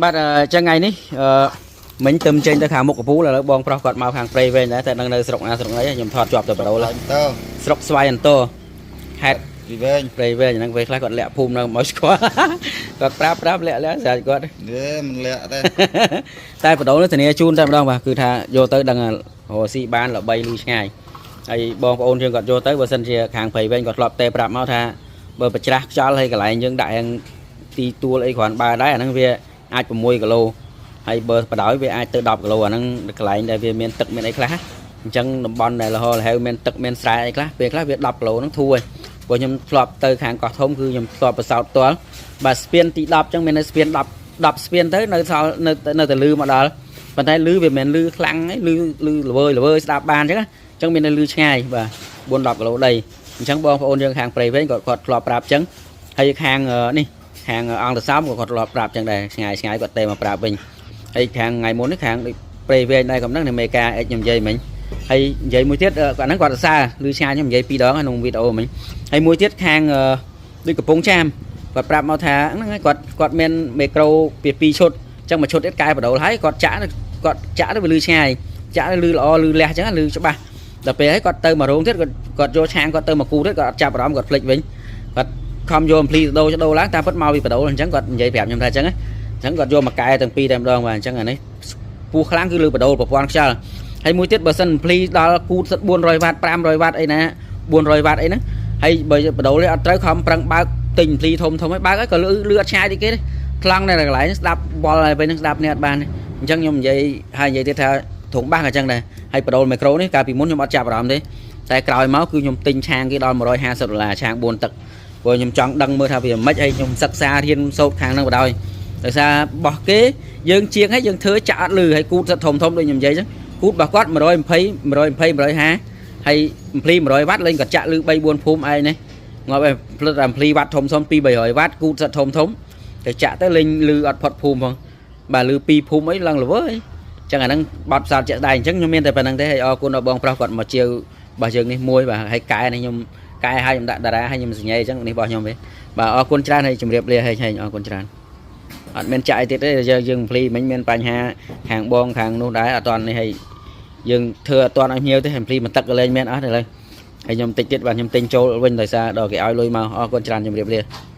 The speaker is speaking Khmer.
បាទអញ្ចឹងថ្ងៃនេះអឺមិញទៅចេញទៅខាងមុខកពូលឥឡូវបងប្រុសគាត់មកខាងព្រៃវែងដែរតែនឹងនៅស្រុកណាស្រុកណីខ្ញុំថតជាប់ទៅបដូល តើ ស្រុកស្វាយអន្តរខេត្ត ពីវែង ព្រៃវែងហ្នឹងពេលខ្លះគាត់លាក់ភូមិនៅមកស្គាល់ គាត់ប្រាប់ប្រាប់លាក់លាក់ស្រាច់គាត់ វាមិនលាក់ទេ តែបដូលនេះធានាជូនតែម្ដងបាទគឺថាយកទៅដឹងរកស៊ីបានល្បីលឺឆ្ងាយហើយបងប្អូនយើងគាត់យកទៅបើសិនជាខាងព្រៃវែងគាត់ធ្លាប់ទេប្រាប់មកថាបើប្រច្រាស់ខ្យល់ហើយកន្លែងយើងដាក់យ៉ាងទីទួលអីគ្រាន់បើដែរអាហ្នឹងវាអាច6គីឡូហើយបើបដោយវាអាចទៅ10គីឡូអាហ្នឹងកន្លែងដែលវាមានទឹកមានអីខ្លះអញ្ចឹងតំបន់ដែលលហលហេវមានទឹកមានស្រែអីខ្លះពេលខ្លះវា10គីឡូហ្នឹងធូរហើយព្រោះខ្ញុំធ្លាប់ទៅខាងកោះធំគឺខ្ញុំធ្លាប់ប្រសោតផ្ទាល់បាទស្ពានទី10អញ្ចឹងមាននៅស្ពាន10 10ស្ពានទៅនៅសល់នៅនៅតែលឺមកដល់ប៉ុន្តែលឺវាមិនមែនលឺខ្លាំងទេលឺលឺល្វើយល្វើយស្ដាប់បានអញ្ចឹងណាអញ្ចឹងមាននៅលឺឆ្ងាយបាទ4 10គីឡូដីអញ្ចឹងបងប្អូនយើងខាងព្រៃវែងក៏គាត់ធ្លាប់ប្រាប់អញ្ចឹងហើយខាងនេះខាងអង្គតសោមក៏គាត់ធ្លាប់ប្រាប់អញ្ចឹងដែរឆ្ងាយឆ្ងាយគាត់ទេមកប្រាប់វិញហើយខាងថ្ងៃមុននេះខាងដូចព្រៃវែងដែរកំហ្នឹងនៅមេកាអិចខ្ញុំនិយាយមិញហើយនិយាយមួយទៀតគាត់ហ្នឹងគាត់សរសើរលឺឆ្ងាយខ្ញុំនិយាយពីរដងក្នុងវីដេអូមិញហើយមួយទៀតខាងដូចកំពង់ចាមគាត់ប្រាប់មកថាហ្នឹងហើយគាត់គាត់មានមីក្រូពី2ឈុតអញ្ចឹងមួយឈុតទៀតកែបដូលហើយគាត់ចាក់គាត់ចាក់ទៅវាលឺឆ្ងាយចាក់ទៅលឺល្អលឺលះអញ្ចឹងលឺច្បាស់ដល់ពេលហើយគាត់ទៅមករោងទៀតគាត់គាត់យកឆាងគាត់ទៅមកគូទៀតគាត់អត់ចាប់អារម្មណ៍គាត់ភ្លេចវិញគាត់ខំយកអំភ្លីទៅដូរដូរឡើងតាមពិតមកពីបដូលអញ្ចឹងគាត់និយាយប្រាប់ខ្ញុំថាអញ្ចឹងអញ្ចឹងគាត់យកមកកែទាំងពីរតែម្ដងបាទអញ្ចឹងអានេះពោះខ្លាំងគឺលើបដូលប្រព័ន្ធខ្យល់ហើយមួយទៀតបើសិនអំភ្លីដល់គូតសិត400វ៉ាត់500វ៉ាត់អីណា400វ៉ាត់អីហ្នឹងហើយបើបដូលនេះអត់ត្រូវខំប្រឹងបើកទិញភ្លីធំធំឲ្យបើកហើយក៏លឺលឺអត់ឆ្ងាយតិចគេទេថ្លង់នៅកន្លែងស្ដាប់វល់ហើយពេលហ្នឹងស្ដាប់នេះអត់បានទេអញ្ចឹងខ្ញុំនិយាយហើយនិយាយទៀតថាធុងបាសក៏អញ្ចឹងដែរហើយបដូលមីក្រូនេះកាលពីមុនខ្ញុំអត់ចាប់អារម្មណ៍ទេតែក្រោយមកគឺខ្ញុំទិញឆាងគេដល់150ដុល្លារឆាង4ទឹកព្រោះខ្ញុំចង់ដឹងមើលថាវាមិនហើយខ្ញុំសិក្សារៀនសូត្រខាងហ្នឹងបណ្ដោយដោយសារបោះគេយើងជាងហើយយើងធ្វើចាក់អត់លឺហើយគូតសិតធំធំដូចខ្ញុំនិយាយអញ្ចឹងគូតរបស់គាត់120 120 150ហើយភ្លី100វ៉ាត់លេងក៏ចាក់លឺ3 4ភូមិឯងនេះងាប់ឯងផ្លិតតែភ្លីវ៉ាត់ធំធំ2 300វ៉ាត់គូតសិតធំធំទៅចាក់ទៅលេងលឺអត់ផុតភូមិផងបាទលឺ2ភូមិអីឡើងល្វើយអញ្ចឹងអាហ្នឹងបាត់ផ្សោតជាក់ស្ដែងអញ្ចឹងខ្ញុំមានតែប៉ុណ្្នឹងទេហើយអរគុណដល់បងប្រុសគាត់មកជាវរបស់យើងនេះមួយបាទហើយកែនេះខ្ញុំកែឲ្យខ្ញុំដាក់តារាឲ្យខ្ញុំសញ្ញាអញ្ចឹងនេះរបស់ខ្ញុំទេបាទអរគុណច្រើនហើយជម្រាបលាហេងហេងអរគុណច្រើនអត់មានចាក់អីទៀតទេយើងយើងភ្លីមិញមានបញ្ហាខាងបងខាងនោះដែរអត់តាន់នេះហើយយើងធ្វើអត់តាន់ឲ្យភ្ញៀវទេហើយភ្លីមិនទឹកក៏លែងមានអស់ទេឡើយហើយខ្ញុំតិចទៀតបាទខ្ញុំទិញចូលវិញដោយសារដល់គេឲ្យលុយមកអរគុណច្រើនជម្រាបលា។